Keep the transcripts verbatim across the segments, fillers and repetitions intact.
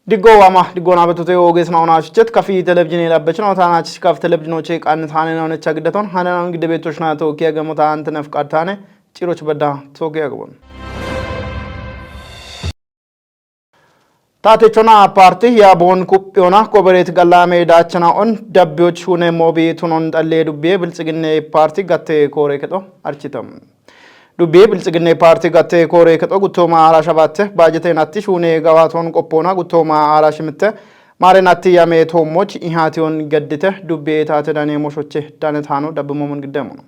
Diggo waama, diggoona betute ogeesna ona shichchet kafi televizhiine labbechna otaana chishkaf televizhiinoche qannit hanena onecha giddaton hanena on gidde beettoshna tookiya gamota ante nafqad taane ciroch badda tookiya gabon. Taatechona paarti yaabon kuphiyona kobereet gallame daachana on dabbiyoch hune moobi tunon xalle dubbiye bilxiginne paarti gatte koore kexo architam. Dubbiye bilxiginne paarti gatte koore kexo guttooma aara shabatte baajete natti shuune gawaaton qoppoona guttooma aara shimitte maare natti yame toommoch ihaatiyon geddite dubbiye taate dane moshoche dane taano dabbi momon giddemono.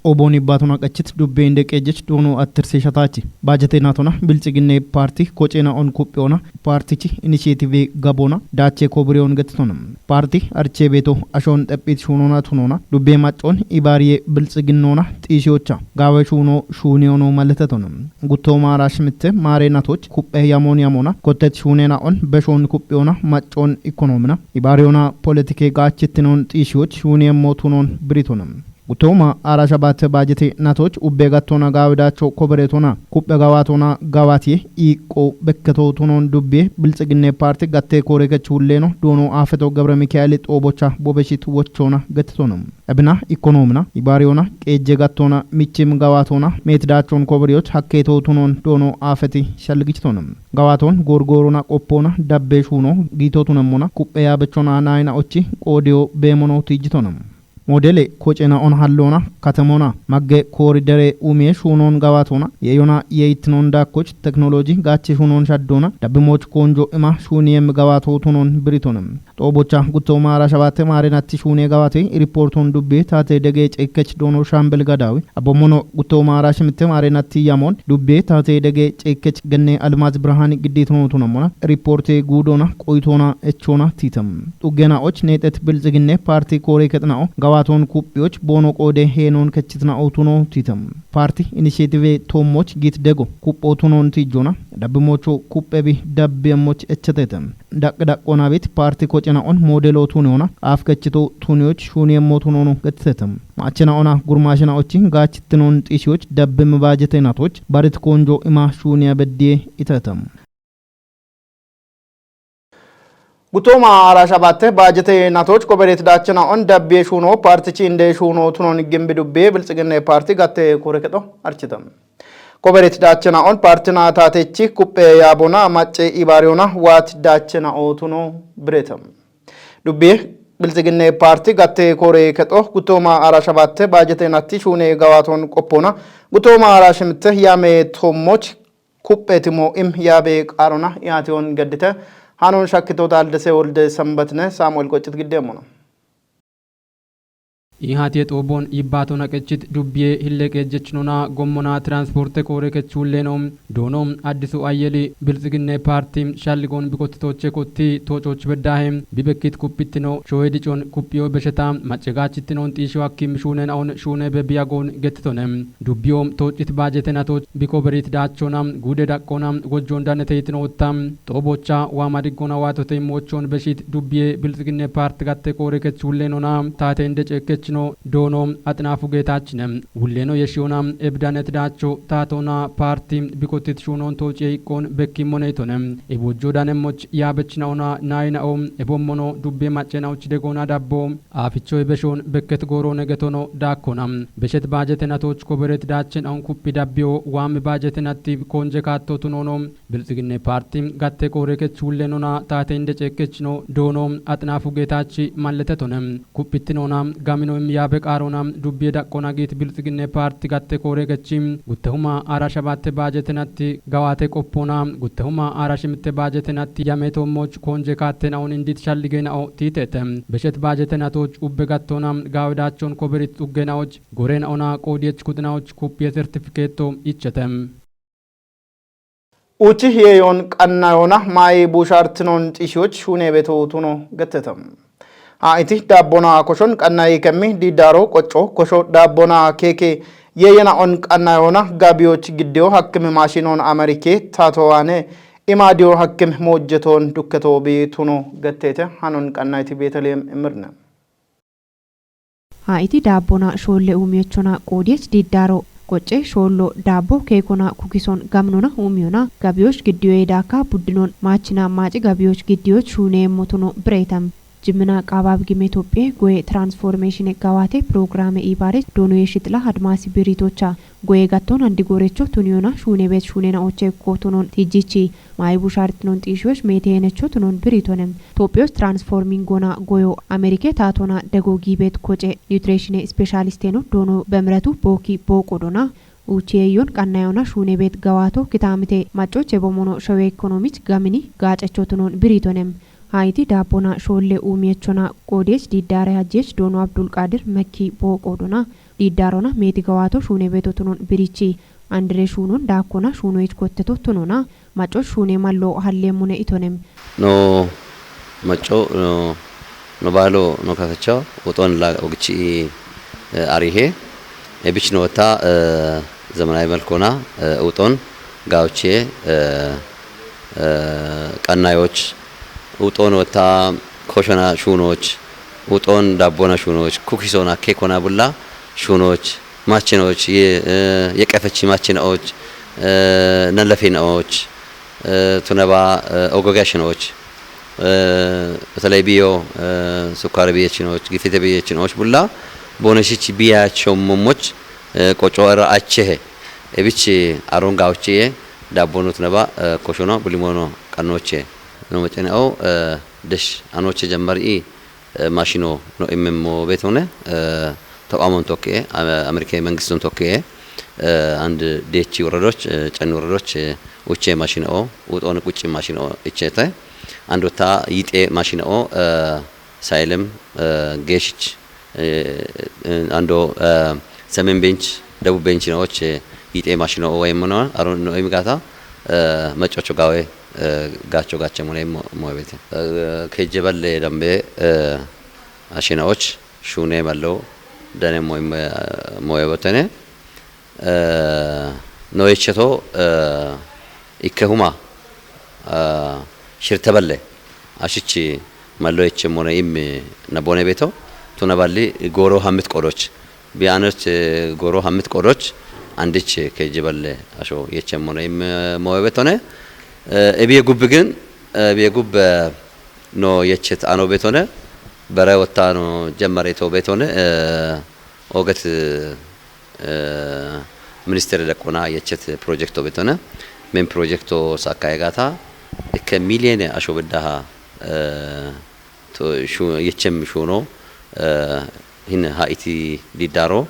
Xoboon ibbaatona qachit dubbee inde qeejjech doono attirsiishataachi. Baajatee naatona bilxiginne paarti koceena on kuphiyona paartichi inisheetive gaboona daache koobiriyoon gettitona. Paarti archee beeto ashoon xephiit shuunona tunona dubbee maccoon ibaariye bilxiginnoona xiisiyocha gaawe shuuno shuuniyono malletetona. Guttooma aara shimitte maare natoch kuphe yamoon yamoona kottet shuunena on beshoon kuphiyona maccoon ikonoomina ibaariyona politike gaachittinon xiisiyoch shuuniyemmo tunon biritona. Guttooma aara shabatte baajete natoch ubbe gattona gaawidacho koberetona kuphe gawaatona gawaatiye iiqqo bekketo tunon dubbiye bilxiginne paarti gatte koore kech hulleeno doono aafeto gabre mikaeli xoobocha bobeshit wochona gettitona. Ebina ikonoomina ibaariyona qeejje gattona michim gawaatona meetidachon koberiyoch hakkeeto tunon doono aafeti shalgichitona. Gawaaton goorgoorona qoppoona dabbe shuuno giito tunemmona kuphe yaabechona naayina ochi qoodiyo beemono tiijjitona. Moodele kocena on halloona katemona magge kooridere umiye shuunon gawaatona yeeyona yeeyittinon daakkoch teknoloji gaache shuunon shaddoona dabbimooch koonjo ima shuuniyem gawaato tunon biritona. Xoobocha guttooma aara shabatte maare natti shuune gawaate iripoorton dubbe taate dege ceekkech doono shaambel gadaawi. Abommono guttooma aara shimitte maare natti yamoon dubbe taate dege ceekkech genne almaaz birhaani giddiitono tunammona iripoorte guudoona qoyitoona echoona tiitam. Xuggena och neexet bilxiginne paarti koore kexna'o gawaaton kuphiyoch boono qoode heenoon kechitna'o tuno tiitam. Paarti inisheetive toommoch giit dego kupho tunon tiijjoona dabbimoocho kuphebi dabbiyemmoch echatetem. Daqq daqqoona bit paarti kocena on moodelo tuniyoona qaaf kechito tuniyoch shuuniyemmo tunono gettitetem. Maachena ona gurmaashena ochi gaachittinon xiisiyoch dabbim baajete natoch barit koonjo ima shuuniya beddiye itetem. Guttooma aara shabatte baajete natoch kobereet daachena on dabbiye shuuno paartichi inde shuuno tunon gimbi dubbiye bilxiginne paarti gatte koore kexo architam. Kobereet daachena on paartina taatechi kuphe yaabona macce ibaariyona waat daachena o tuno biretam. Dubbiye bilxiginne paarti gatte koore kexo guttooma aara shabatte baajete natti shuune gawaaton qoppoona guttooma aara shimitte yaame toommoch kuphe timo im yaabe qaarona ihaatiyon geddite hanon shakkito taaldese wolde sambatine saamu'el qoccit giddeemmono. Ihaatiye xoobon yibbaatona qechit dubbiye hille qeejjechinona gommona transporte koore kech hulleeno doono addisu ayyeli bilxiginne paarti shalligoon bikottitooche kotti toococh beddahe bibekkit kuphittino shooye dicon kuphiyo besheta macce gaachittinon xiisho hakkim shuunen awon shuune be biyagoon gettitone. Dubbiyo toocit baajete natoch biko berit daachona guude daqqona gojjon daneteytino wotta xoobocha waama diggona waatote immochon beshit dubbiye bilxiginne paarti gatte koore kech hullenona taate inde ceekkechino doono axinaafu geetaachine. Wulleno yeshiyona ebidanet daacho taatona paarti bikotit shuunon toociye iqqon bekkimmoneytone. Ebojjo danemmoch yaabechina'ona naayina'o ebommono dubbiye maccena'och degoona dabbo aafichoy beshoon bekket gooroone getono daakkona. Beshet baajete natoch koberet daachen awun kuphi dabbiyo waami baajete natti koonje kaatto tunoono bilxiginne paarti gatte koore kech hullenona taate inde ceekkechino doono axinaafu geetaachi malletetone. Kuphittinoona gamino im yaabe qaarona dubbiye daqqona giit bilxiginne paarti gatte koore kechi guttehuma aara shabatte baajete natti gawaate qoppoona guttehuma aara shimitte baajete natti yame toommoch koonje kaatten awun indit shalligena'o tiitete. Beshet baajete natoch ubbe gattona gaawe daachon koberit xuggena'och gorena'ona qoodiyech kuxina'och kuphiye sertifikeetto ichete. Uchi hiyeyon qannayona maayi bushartinon xiishiyoch shuune beto tuno getteta. Ha'iti daabbona koshon qannayi kemmi diidaro qocco kosho daabbona keeke yeeyena on qannayona gabiyoch giddiyo hakkimi maashinon Amerike taatowaane imaadiyo hakkim moojjeton dukketo bi tuno gettete hanon qannayiti Beeteliyeem imirne. Haa'iti daabbona shoolle uumiyechona qoodiyech diiddaaro Qocce, shoollo, daabbo, keekona, kukison, gamnona, uumiyona, gabiyoch giddiyoye daakka, buddinon, maachina, maaci gabiyoch giddiyoch shuuneemmotuno bireetam. Jimmina Qaabaab Gime Itophiye goye transformation gawaate program ibaare doonoye shixila admaasi biriitocha goye gatton andi goorecho tuniyona shuune beet shuunena oche kootonon tijjichi maayi bushaartinon xiishosh meeteenecho tunon biriitonem. Tophiyos transforming gona goyo Amerike taatona dego giibet koce nutrition specialisteno doono bemiratu booki booqo dona. Uchiyeyon qannayona shuune beet gawaato kitaamite maccoche bomono showe ekonomich gamini gaacecho tunon biriitonem. Hayiti daabbona shoolle uumiyechona qoodiyech diiddaare hajjech doono Abdul Qaadir Mekki booqo dona. Diiddaarona meeti gawaato shuune beeto tunon birichi. Andire shuunon daakkona shuunoyich kotteto tunona. Maccoch shuune mallo halleemmone itonem. No macco, no, no baalo no kasacha uxon la ogichi, eh, arihe. Ebich no wata, eh, ዘመናዊ መልኮና፣ eh, uxon gaawche, eh, eh, qannayoch, uxon wata koshona shuunoch, uxon daabbona shuunoch, kukisona keekona bulla shuunoch, maachinoch, ye, eh, yeqefechi maachinoch, eh, nalafinoch, eh, tunaba, eh, ogoga shinoch, eh, በተለይ biyo, eh, sukkare biye chinoch, gifite biye chinoch bulla, boneshich biya chommomoch, eh, qoco era achehe. Ebich aron gaawche, daabbonu tunaba, eh, koshona, bulimono qannoche. No macene o, eh, desh anoche jammari, eh, maashino no immemmo beetone, eh, ተቋሙን tokkee, eh, Amerike መንግስቱን tokkee, eh, አንድ ዴቺ ወረዶች፣ eh, ጨን ወረዶች, eh, uche maashino, uxon qucci maashino ichete, አንድ ወታ yixe maashino, eh, sayilem, eh, geeshich, eh, eh, ando, eh, semen bench, debub bench no oche yixe maashino o wayem no, aron no imigata, eh, maccocho gawe, eh, gaacho gaache mone mo, mo ebete. Eh, keje balle dambe, eh, ashinaoch, shuune mallo, dane mo im, eh, mo ebotene. Eh, no echeto, eh, ikkehuma, eh, shirte balle, ashichi mallo eche mone im nabone beto, tuna balli goro hamit qodoch. Biyaanoch, eh, goro hamit qodoch, andich, eh, keje balle, asho yeche mone im, eh, mo ebetone. Eh, ebiye gub gin, eh, ebiye gub, eh, no yechet ano betone, bare wotta no jemmare to betone, eh, oget, eh, ministere leqqona yechet proyekto betone, men proyekto sakaye gata, ikke milyene asho beddaha, eh, to shu-, yechem shuno, eh, hin ha iti diddaro,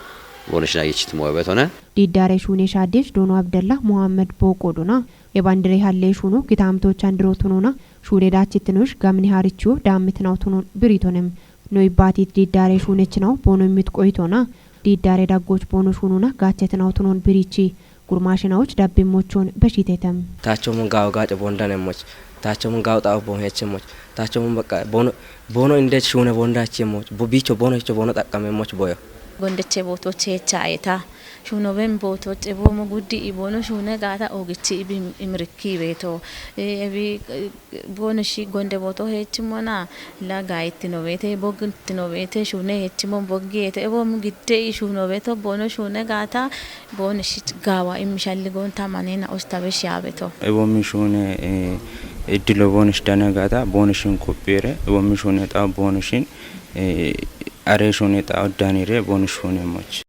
boneshna yechit mo betone. Diddare shuune shaadesh doono Abdalla Muhammad booqo dona. Ebandire halle shuno kitaamtoch andiro tunona, shuune daachitinosh gamni haricho daamitnaw tunon biritonem. No ibbatit diddare shuunechnaw boono immit qoytona. Diddare daggoch boono shuunona gaachetnaw tunon birichi. Gurmaashinawoch dabbimmochon beshitetem. Taachomun gaawo gaaco boondanemmoch. Taachomun gaawo xawo boon hechemmoch. Taachomun beqqa boono, boono indeech shuune boondachemmoch. Bo-, biicho boono hicho boono xaqqamemmoch boyo. Gondeche bootoche hecha ayeta. Shuunoben bootoche boomo guddi i boono shuune gaata oogichi ibi im-, imirikki beeto. E, ebi, e, boono shi gonde booto heechimona la gayittino beete, boggittino beete, shuune heechimon boggi eete. E boomo gidde i shuuno beeto, boono shuune gaata, boono shi gaawa immishalli goonta manena ostabe shiya beeto. E boomi shuune, e, iddilo boono shi dane gaata, boono shin koppiere, e boomi shuune xawo boono shin, e, are shuune xawo danire, boono shuune moch.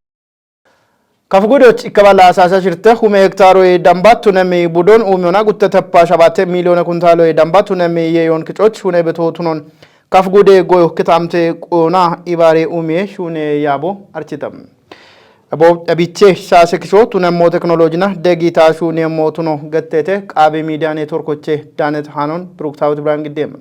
Kafgudoch ikkabala asasa shirte hume hektaroye damba tunemi budon umiona gutte teppa shabate milyone kuntaloye damba tunemi yeyon kicoch hune beto tunon. Kafgude goyo kitamte qona ibare umiye shune yabo architam. Abo abiche sase kiso tunemmo teknolojina degita shune mo tuno gettete qabe media networkoche danet hanon Bruktawit Brangidem.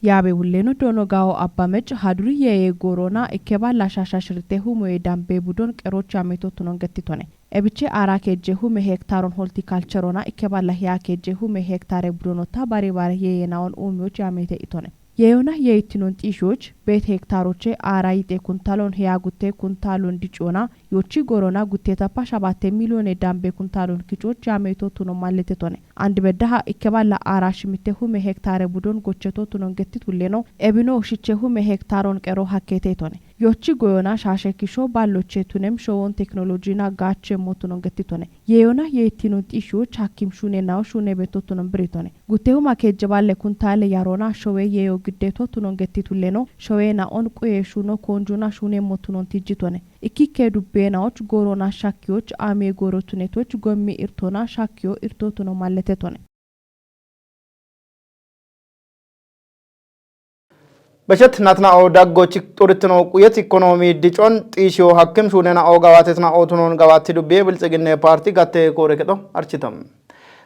Yaabe wulleno doono gawo abba mec haduri yeye gorona ikkeballa shasha shirte humoye dambe budon qerocha meto tunon gettitone. Ebiche ara keje hume hektaron holti kalcherona ikkeballa hiya keje hume hektare budonotta bare bare yeye nawon umiyoch yamete itone. Yeyona yeitinon xishoch bet hektaroche ara yite kuntalon hiya gutte kuntalon dicona yochi gorona gutte tappa shabatte milyone dambe kuntalon kicoch yametotuno malletetone. Andi beddaha ikkeballa ara shimitte hume hektare budon gochetotunon gettitulleno ebino shiche hume hektaron qero hakketetone. Yochi goyona shashe kisho balloche tunem showon teknolojina gache motunon getitone. Yeyona yetinon tisho chakim shune nao shune betotunon britone. Gutehuma kejje balle kuntale yarona showe yeyo giddeto tunon gettitulleno showe naon quye shuno konjuna shune motunon tijjitone. Ikkike dubbe naoch gorona shakkiyoch ame goro tunetoch gommi irtona shakkiyo irtotuno malletetone. Beshet natna'o daggochi xurittino quyet ikonomi dicon xiishiyo hakkim shuunena'o gawatetna'o tunon gawatti dubbiye bilxiginne parti gatte koore kedo architam.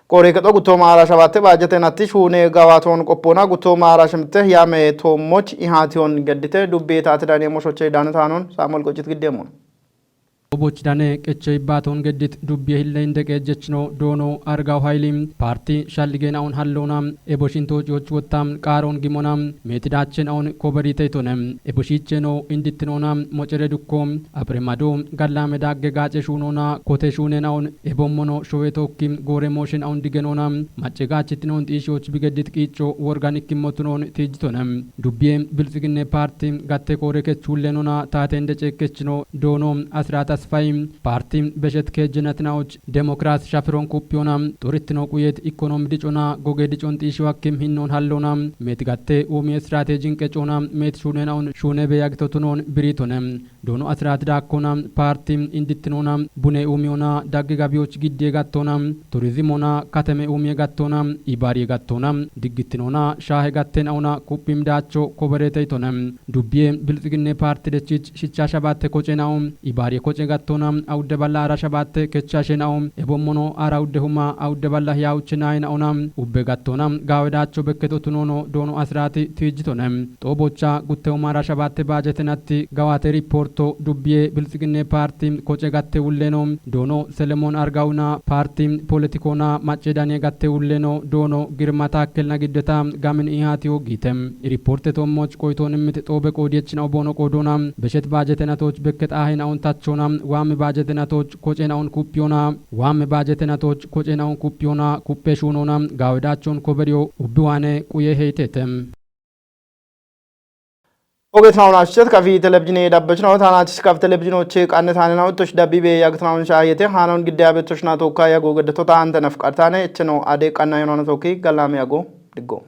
Koore kedo guttooma ara shabatte baajete natti shuune gawaton qoppona guttooma ara shimte yame toommoch ihation geddite dubbi taate daniye moshoche danetaanon Samuel Qocit giddeemon. Oboch dane qeche ibbaton geddit dubbiye hille inde qeejjechino doono argaw hayli parti shalligenaun hallona ebo shinto ciyoch wotta qaaron gimona metidachenaun koberiteytone ebo shicheno indittinona mocere dukko apremado gallame dagge gaace shuunona kote shuunenaun ebommono showe tokki goore mooshenaun digenona macce gaachittinon xiishiyoch bigeddit qiicco worgan ikkimmotunon tiijjitone. Dubbiye bilxiginne parti gatte koore kechullenona taate inde ceekkechino doono asira tasfay parti beshet keejjenatinaoch demokrasi shafiron kuppiyona xurittino quyet ikonomi dicona goge dicon xiishiyo hakkim hinnon hallona meti gatte umiye stratejin qecona meti shuunenaun shuune beyagitotunon biritone. Doono asirati daakkona parti indittinona bune uumiyona dagge gabiyoch giddiye gattona turizimona kateme uumiye gattona ibaariye gattona diggittinona shaahe gattenauna kuphim daacho kobereteytone. Dubbiye bilxiginne parti dechich shicha shabatte kocena'o ibaariye koce gattona awudde balla ara shabatte kechashena'o ebommono ara awudde huma awudde balla hiyawuche naayina'ona ubbe gattona gaawe daacho bekketotunono doono asirati tiijjitone. Xoobocha gutte umara shabatte baajetenatti gawate riporto dubbiye bilxiginne parti koce gatte ulleno doono Selemon Argawuna parti politikona macce daniye gatte ulleno doono Girma Taakkelna giddeta gamin ihatiyo giite. Riporte toommoch qoyton immit xoobe qoodiyechina oboono qoodona beshet baajetenatoch bekket aahena ontachona waame baajetenatoch kocenaun kuppiyona waame baajetenatoch kocenaun kuppiyona kuppe shuunona gaawe daachon koberiyo ubbi waane quye heytete. Ogeetnaun ashchet kafi telebijine dabbechnaw taanachis kaf telebijinoche qanne taanenawtoch dabbibe yagtnaun shaayete haanon gidde abetochna tookka yago geddetota ante nafqartane echeno ade qanna yonana tookki gallame yago diggo.